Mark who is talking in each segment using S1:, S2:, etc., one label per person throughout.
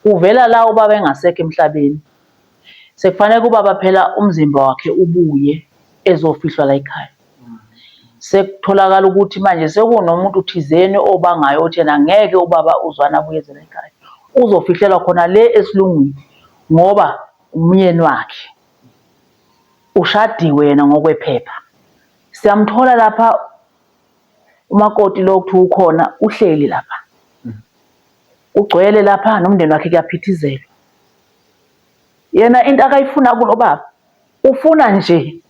S1: Kuvela la ubaba engasekho emhlabeni. Sekufanele ubaba phela umzimba wakhe ubuye ezofihlwa la ekhaya. Sekutholakala ukuthi manje sekunomuntu thizeni obangayo othi yena ngeke ubaba uZwane abuye eze la ekhaya. Uzofihlelwa khona le esilungwini ngoba umyeni wakhe ushadiwe yena ngokwephepha. Siyamthola lapha umakoti lo kuthiwa ukhona uhleli lapha. Ugcwele lapha nomndeni wakhe kuyaphithizelwa. Yena into akayifuna kulo baba ufuna nje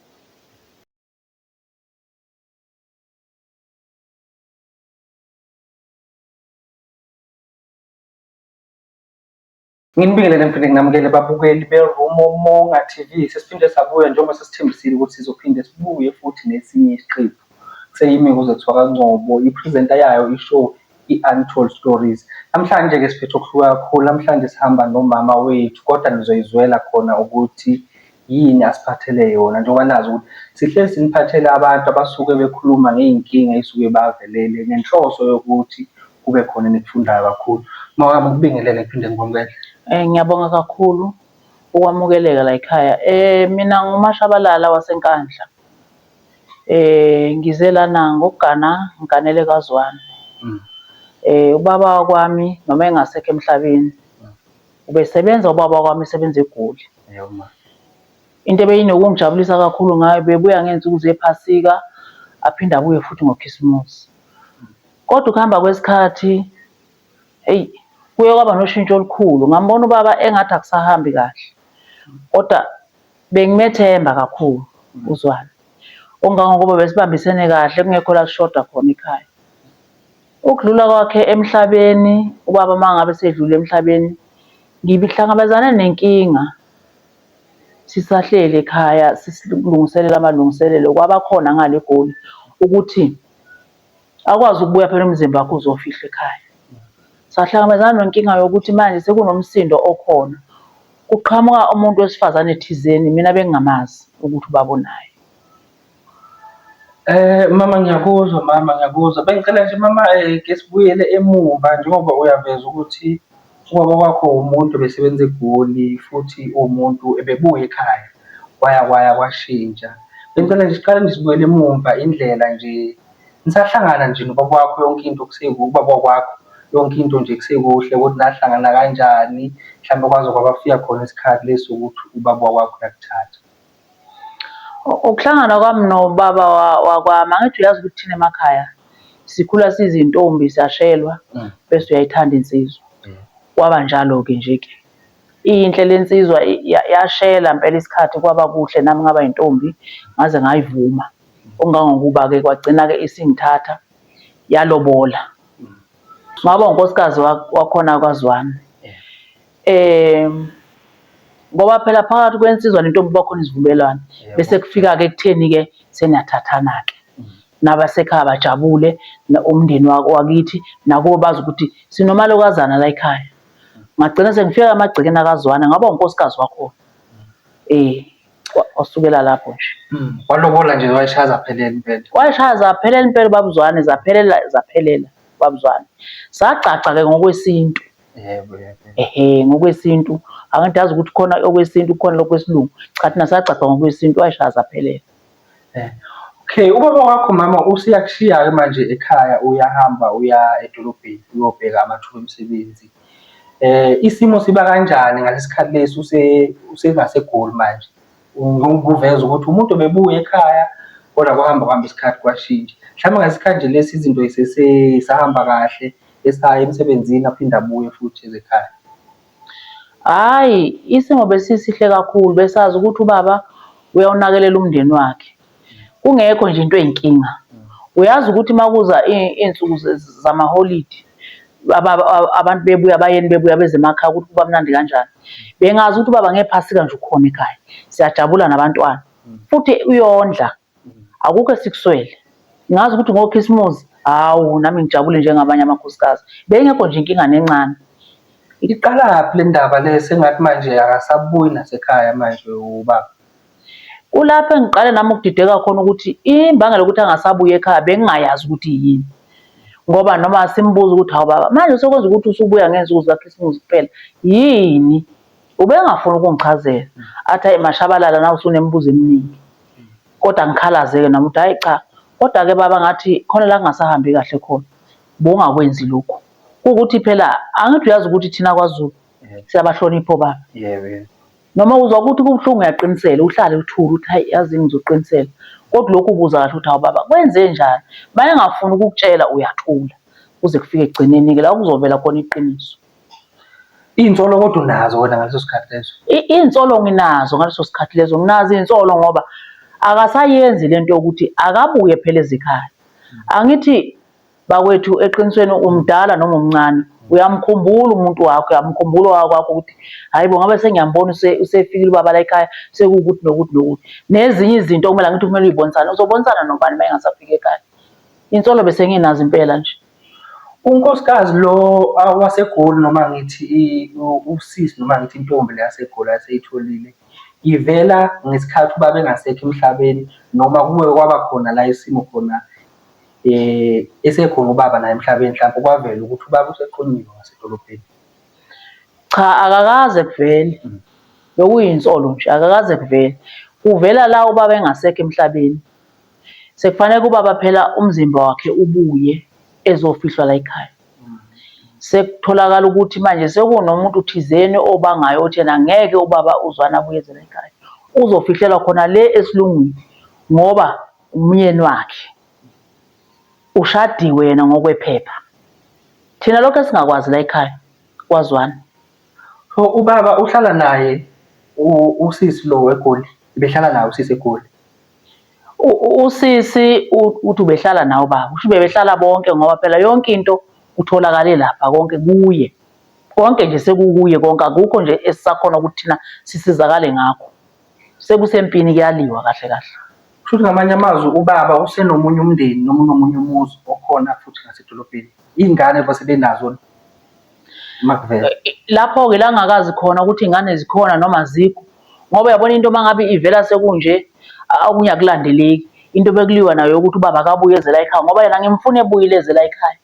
S2: Nginibingelele ngiphinde nginamukele babukeli beRumomonga TV. Sesiphinde sabuya njengoba sesithembisile ukuthi sizophinde sibuye futhi nesinye isiqephu. Kuseyimi uZethiwa kaNgcobo, iphrizenta yayo ishow i-Untold Stories. Namhlanje-ke siphethe okuhluka kakhulu, namhlanje sihamba nomama wethu kodwa nizoyizwela khona ukuthi yini asiphathele yona njengoba nazi ukuthi sihlezi siniphathele abantu abasuke bekhuluma ngey'nkinga ey'suke bavelele ngenhloso yokuthi kube khona enikufundayo kakhulu. Mawami ngikubingelele ngiphinde ngikwamukele.
S1: Ngiyabonga kakhulu ukwamukeleka la ekhaya. Mina nguMashabalala waseNkandla. Ngize lana ngokugana ngiganele kaZwane. Ubaba wakwami noma engasekho emhlabeni ubesebenza ubaba wakwami esebenza eGoli.
S2: Yebo ma.
S1: Into ebeyinokungijabulisa kakhulu ngayo bebuya ngey'nsuku zephasika aphinde abuye futhi ngokhisimusi. Kodwa ukuhamba kwesikhathi, eyi kuye kwaba noshintsho olukhulu. Ngambona ubaba engathi akusahambi kahle, kodwa bengimethemba kakhulu uZwane. Okungangokuba besibambisene kahle kungekho la sishoda khona ekhaya. Ukudlula kwakhe emhlabeni, ubaba uma ngabe esedlule emhlabeni, ngihlangabezane nenkinga sisahleli ekhaya sisilungiselela amalungiselelo kwaba khona ngale eGoli ukuthi akwazi ukubuya phela umzimba wakhe uzofihlwa ekhaya. Sahlangabezana nenkinga yokuthi manje sekunomsindo okhona, kuqhamuka umuntu wesifazane thizeni mina bengingamazi ukuthi ubaba unaye.
S2: Mama ngiyakuzwa mama ngiyakuzwa. Bengicela nje mama ke sibuyele emuva njengoba uyaveza ukuthi ubaba wakho umuntu obesebenza eGoli futhi uwumuntu ebebuya ekhaya kwaya kwaya kwashintsha. Bengicela nje siqale nje sibuyele emumva indlela nje nisahlangana nje nobaba wakho yonke into ubaba wakwakho yonke into nje kusekuhle ukuthi nahlangana kanjani mhlampe kwaze kwabafika khona isikhathi lesi sokuthi ubaba wakwakho uyakuthatha.
S1: Ukuhlangana kwami nobaba wakwami, angithi uyazi ukuthi thina emakhaya sikhula sizintombi siyashelwa bese uyayithanda insizwa. Kwaba njalo-ke nje-ke. Iyinhle le nsizwa yashela mpela isikhathi kwaba kuhle nami ngaba yintombi ngaze ngayivuma. Okungangokuba-ke kwagcina-ke isingithatha yalobola. Ngaba unkosikazi wakhona kwaZwane. Ngoba phela phakathi kwensizwa nentombi kuba khona isivumelwano. Bese kufika-ke ekutheni-ke seniyathathana-ke. Nabasekhaya bajabule, umndeni wakithi nakubo bazi ukuthi sinomalokazana la ekhaya. Ngagcina sengifika emagcekeni akaZwane ngaba unkosikazi wakhona. Wasukela lapho nje.
S2: Walobola nje wayishaya zaphelela impela.
S1: Wayishaya zaphelela impela ubaba uZwane, zaphelela zaphelela ubaba uZwane. Sagcagca-ke ngokwesintu.
S2: Yebo, yebo.
S1: Ehhe, ngokwesintu. Angithi yazi ukuthi khona okwesintu kukhona lokhu kwesilungu. Cha thina sagcagca ngokwesintu wayishaya zaphelela.
S2: Okay, ubaba wakho mama useyakushiya-ke manje ekhaya uyahamba uya edolobheni uyobheka amathuba emisebenzi. Isimo siba kanjani ngalesi sikhathi lesi usengaseGoli manje? Ngokuveza ukuthi umuntu obebuya ekhaya kodwa kwahamba kuhamba isikhathi kwashintsha. Mhlawumbe ngalesi sikhathi nje lesi izinto sesahamba kahle esaya emsebenzini aphinde abuye futhi eze ekhaya.
S1: Hhayi, isimo besisihle kakhulu besazi ukuthi ubaba uyawunakelela umndeni wakhe. Kungekho nje into eyinkinga. Uyazi ukuthi uma kuza iy'nsuku zamaholidi abantu bebuya abayeni bebuya beze emakhaya ukuthi kuba mnandi kanjani. Bengazi ukuthi ubaba ngephasika nje ukhona ekhaya. Siyajabula nabantwana. Futhi uyondla. Akukho esikuswele. Ngazi ukuthi ngokhisimusi, hawu nami ngijabule njengabanye amakhosikazi. Bengekho nje inkinga nencane.
S2: Iqalaphi le ndaba le sengathi manje akasabuyi nasekhaya manje ubaba?
S1: Kulapho engiqale nami ukudideka khona ukuthi imbangela yokuthi angasabuyi ekhaya bengingayazi ukuthi yini. Ngoba noma simbuza ukuthi hawu baba manje sekwenza ukuthi usubuya ngey'nsuku zikaKhisimusi kuphela yini? Ubengafuni ukungichazela athi hayi mashabalala nawe usunemibuzo eminingi. Kodwa ngikhalaze-ke nami ukuthi hhayi cha, kodwa-ke baba ngathi khona la kungasahambi kahle khona, bowungakwenzi lokhu. Kuwukuthi phela angithi uyazi ukuthi thina kwaZulu siyabahlonipha obaba.
S2: Yebo, yebo.
S1: Noma uzwa ukuthi kubuhlungu uyaqinisela, uhlale uthule uthi hayi yazi ngizoqinisela. Kodwa lokhu ubuza kahle ukuthi hawu baba kwenze njani? Bayengafuni ukukutshela uyathula kuze kufike ekugcineni-ke la kuzovela khona iqiniso.
S2: Iy'nsolo kodwa unazo wena ngaleso sikhathi leso?
S1: Iy'nsolo nginazo ngaleso sikhathi leso, nginazo iy'nsolo ngoba akasayenzi lento yokuthi akabuye phela ezikhaya. Angithi Bakwethu eqinisweni umdala noma umncane uyamkhumbula umuntu wakho uyamkhumbula owakwakho ukuthi hayi bo ngabe sengiyambona usefikile ubaba la ekhaya sekuwukuthi nokuthi nokuthi nezinye izinto okumele angithi kumele uyibonisane uzobonisana nobani uma engasafiki ekhaya insolo bese nginazo impela nje.
S2: Unkosikazi lo waseGoli noma ngithi usisi noma ngithi intombi le yaseGoli aseyitholile ivela ngesikhathi ubaba engasekho emhlabeni noma kuke kwaba khona la isimo khona esekhona ubaba naye emhlabeni mhlawumbe kwavela ukuthi ubaba useqonyiwe ngasedolobheni?
S1: Cha, akakaze kuvele. Bekuyinsolo nje, akakaze kuvele. Kuvela la ubaba engasekho emhlabeni. Sekufanele ubaba phela umzimba wakhe ubuye ezofihlwa la ekhaya. Sekutholakala ukuthi manje sekunomuntu thizeni obangayo othi yena ngeke ubaba uZwane abuye eze la ekhaya. Uzofihlelwa khona le esilungwini ngoba umyeni wakhe ushadiwe yena ngokwephepha. Thina lokho esingakwazi la ekhaya kwaZwane.
S2: So ubaba uhlala naye usisi lo weGoli, ubehlala naye usisi eGoli.
S1: Usisi uthi ubehlala nawe ubaba, usho bebehlala bonke ngoba phela yonke into kutholakale lapha konke kuye. Konke nje sekukuye konke akukho nje esisakhona ukuthi thina sisizakale ngakho. Sekusempini kuyaliwa kahle kahle.
S2: Kusho ukuthi ngamanye amazwi ubaba usenomunye umndeni noma unomunye umuzi okhona futhi ngasedolobheni. Iy'ngane base benazo uma kuvela.
S1: Lapho-ke la ngingakazi khona ukuthi iy'ngane zikhona noma azikho ngoba uyabona into uma ngabe ivela sekunje okunye akulandeleki. Into bekuliwa nayo yokuthi ubaba akabuye eze la ekhaya ngoba yena ngimfuna ebuyile eze la ekhaya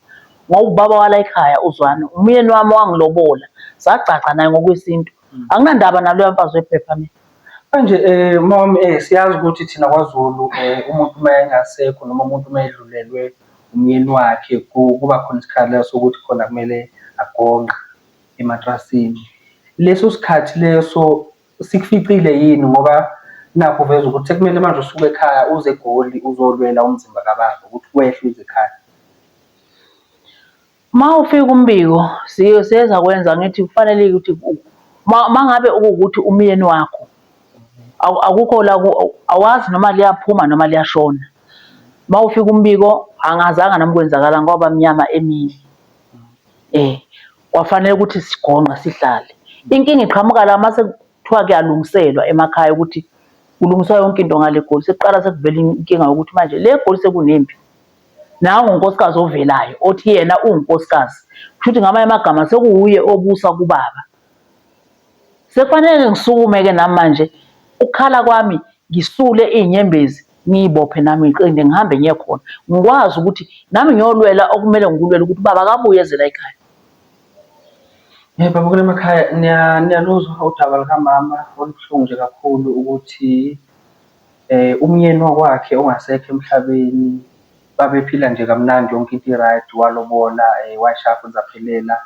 S1: ngoba ubaba wala ekhaya uZwane umyeni wami wangilobola sagcagca naye ngokwesintu. Anginandaba naloya mfazi wephepha mina.
S2: Manje mom siyazi ukuthi thina kwaZulu umuntu uma engasekho noma umuntu uma edlulelwe umyeni wakhe kuba khona isikhathi leso sokuthi khona kumele agonqe ematrasini. Leso sikhathi leso sikuficile yini ngoba nakhu uveza ukuthi sekumele manje usuke ekhaya uze eGoli uzolwela umzimba kababa ukuthi wehle uze ekhaya.
S1: Uma ufika umbiko siye siyeza kwenza ngithi kufanele ukuthi uma ngabe ukuwukuthi umyeni wakho akukho la awazi noma liyaphuma noma liyashona. Uma ufika umbiko angazanga nami kwenzakala ngoba mnyama emini. Kwafanele ukuthi sigonqe sihlale. Inkinga iqhamuka la mase kuthiwa kuyalungiselwa emakhaya ukuthi kulungiswa yonke into ngale Goli sekuqala sekuvela inkinga yokuthi manje le Goli sekunempi. Nangu unkosikazi ovelayo othi yena uwunkosikazi. Kusho ukuthi ngamanye amagama sekuwuye obusa kubaba. Sekufanele ngisukume-ke nami manje ukukhala kwami ngisule iy'nyembezi ngiyibophe nami ngiqinde ngihambe ngiye khona. Ngikwazi ukuthi nami ngiyolwela okumele ngikulwele ukuthi ubaba akabuye eze la ekhaya.
S2: Yebo, babukela emakhaya niyaluzwa udaba lukamama olubuhlungu nje kakhulu ukuthi Umyeni wakwakhe ongasekho emhlabeni babephila nje kamnandi yonke into i-right, walobola wayishaya futhi zaphelela,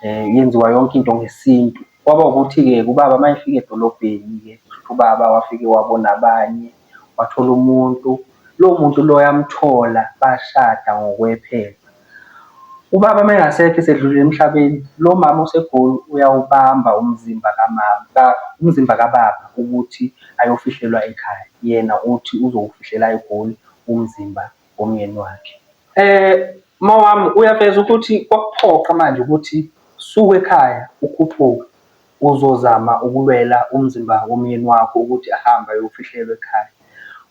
S2: yenziwa yonke into ngesintu. Kwaba ukuthi-ke ubaba uma efika edolobheni-ke kushuthi ubaba wafike wabona abanye, wathola umuntu, lowo muntu loyo amthola bashada ngokwephepha. Ubaba uma engasekho esedlulile emhlabeni, lo mama oseGoli uyawubamba umzimba kamama, umzimba kababa ukuthi ayofihlelwa ekhaya. Yena uthi uzowufihlela eGoli umzimba womyeni wakhe. Mawami uyaveza ukuthi kwakuphoqa manje ukuthi suka ekhaya ukhuphuke uzozama ukulwela umzimba womyeni wakho ukuthi ahambe ayofihlelwa ekhaya.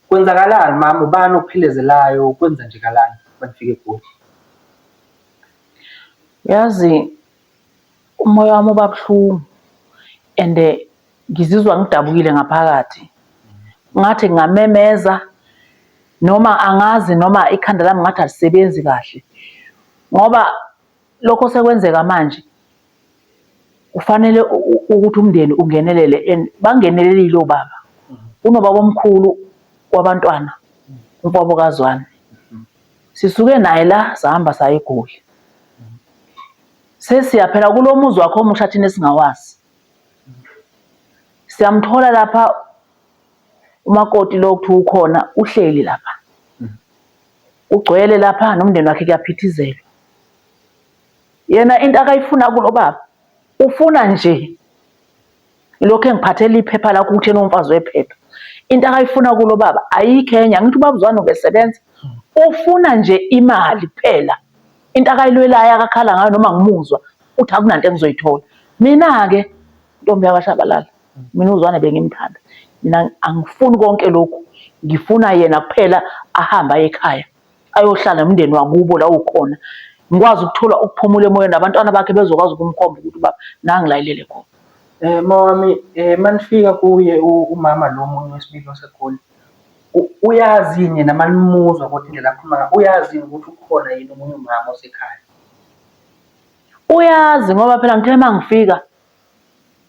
S2: Kwenzakalani mama, ubani okuphelezelayo, kwenzenjekalani uma nifika eGoli?
S1: Yazi umoya wami uba buhlungu and ngizizwa ngidabukile ngaphakathi. Ngathi ngingamemeza noma angazi noma ikhanda lami ngathi alisebenzi kahle. Ngoba lokho sekwenzeka manje kufanele ukuthi umndeni ungenelele and bangenelelile obaba. Unobaba omkhulu wabantwana umfowabo kaZwane. Sisuke naye la sahamba saya eGoli. Sesiya phela kulo muzi wakhe omusha thina esingawazi. Siyamthola lapha umakoti lo kuthiwa ukhona uhleli lapha. Ugcwele lapha nomndeni wakhe kuyaphithizelwa. Yena into akayifuna kulo baba ufuna nje lokhu engiphathela iphepha lakho ukuthi yena umfazi wephepha. Into akayifuna kulo baba ayikho enye, angithi ubaba uZwane ubesebenza. Ufuna nje imali kuphela. Into akayilwelayo akakhala ngayo noma ngimuzwa uthi akunanto engizoyithola. Mina-ke ntombi yakwaShabalala, mina uZwane bengimthanda. Mina angifuni konke lokhu, ngifuna yena kuphela ahambe aye ekhaya ayohlala nomndeni wakubo la ukhona. Ngikwazi ukuthola ukuphumula emoyeni nabantwana bakhe bezokwazi ukumkhomba ukuthi ubaba nangi la elele khona.
S2: Mawami, manifika kuye umama lo omunye wesibili waseGoli, uyazi yini yena manimuzwa kodwa indlela akhuluma ngayo, uyazi yini ukuthi ukhona yini omunye umama osekhaya?
S1: Uyazi ngoba phela ngithe uma ngifika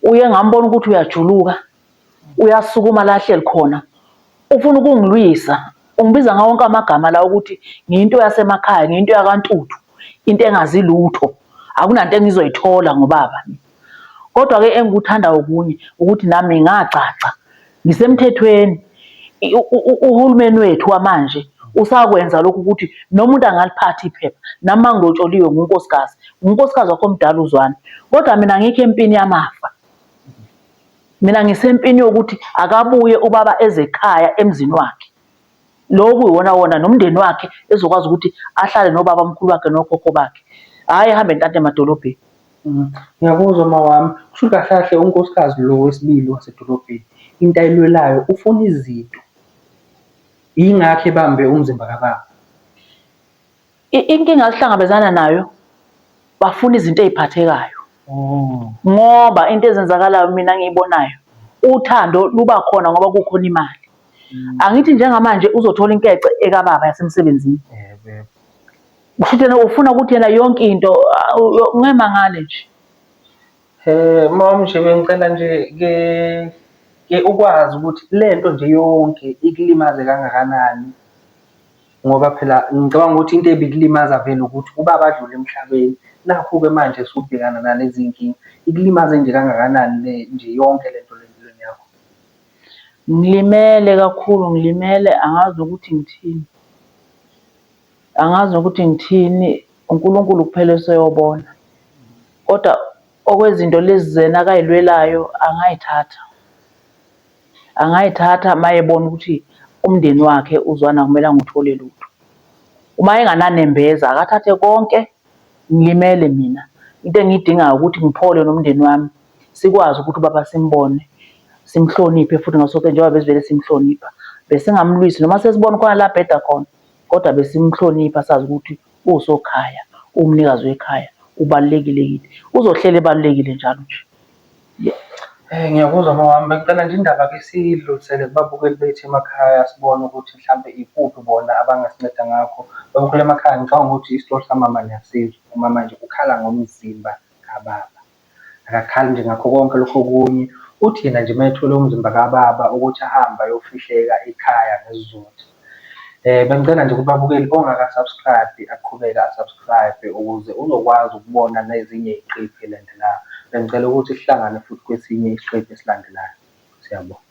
S1: uye ngambona ukuthi uyajuluka, uyasukuma la ahleli khona, ufuna ukungilwisa. Ungibiza ngawo wonke amagama la ukuthi ngiyinto yasemakhaya, ngiyinto yakantuthu, into engazi lutho, akunanto engizoyithola ngobaba. Kodwa-ke engikuthandayo okunye ukuthi nami ngacaca ngisemthethweni. Uhulumeni wethu wamanje usakwenza lokhu ukuthi noma umuntu angaliphatha iphepha nami uma ngilotsholiwe ngunkosikazi, ngunkosikazi wakho omdala uZwane. Kodwa mina angikho empini yamafa. Mina ngisempini yokuthi akabuye ubaba eze ekhaya emzini wakhe. Lo kuyiwona wona nomndeni wakhe ezokwazi ukuthi ahlale nobaba mkhulu wakhe nokhokho bakhe. Hhayi ehambe entanta emadolobheni.
S2: Ngiyakuzwa mawami. Kusho ukuthi kahle kahle unkosikazi lo wesibili wasedolobheni into ayilwelayo ufuna izinto. Yingakho ebambe umzimba kababa.
S1: Inkinga esihlangabezana nayo bafuna izinto ey'phathekayo. Ngoba into ezenzakalayo mina engiyibonayo uthando luba khona ngoba kukhona imali. Angithi njengamanje uzothola inkece ekababa yasemsebenzini.
S2: Yebo, yebo.
S1: Kushuthi yena ufuna ukuthi yena yonke into ngemangale nje.
S2: Mama nje bengicela nje ke ke ukwazi ukuthi lento nje yonke ikulimaze kangakanani ngoba phela ngicabanga ukuthi into ebikulimaza vele ukuthi ubaba adlule emhlabeni nakhu-ke manje usubhekana nalezi nkinga ikulimaze nje kangakanani le nje yonke lento le empilweni yakho?
S1: Ngilimele kakhulu, ngilimele angazi nokuthi ngithini. Angazi nokuthi ngithini, uNkulunkulu kuphela oseyobona. Kodwa okwezinto lezi zena akayilwelayo angayithatha. Angayithatha uma ebona ukuthi umndeni wakhe uZwana akumelanga uthole lutho. Uma engananembeza akathathe konke, ngilimele mina. Into engiyidingayo ukuthi ngiphole nomndeni wami, sikwazi ukuthi ubaba simbone, simhloniphe futhi ngaso sonke njengoba besivele simhlonipha. Besingamlwisi noma sesibona khona la abheda khona. Kodwa besimhlonipha sazi ukuthi uwusokhaya, uwumnikazi wekhaya, ubalulekile kithi. Uzohleli ebalulekile njalo nje.
S2: Ngiyakuzwa mawami, bengicela nje indaba ke siyidlulisele kubabukeli bethu emakhaya sibone ukuthi mhlampe ikuphi bona abangasinceda ngakho. Babukeli emakhaya ngicabanga ukuthi isitori samama niyasizwa, umama nje ukhala ngomzimba kababa. Akakhali nje ngakho konke lokhu okunye. Uthi yena nje uma ethole umzimba kababa ukuthi ahambe ayofihleka ekhaya ngesizotha. Bengicela nje kubabukeli ongaka-subscribe aqhubeke a-subscribe ukuze uzokwazi ukubona nezinye iy'qephu ey'landelayo. Bengicela ukuthi sihlangane futhi kwesinye isiqephu esilandelayo. Siyabonga.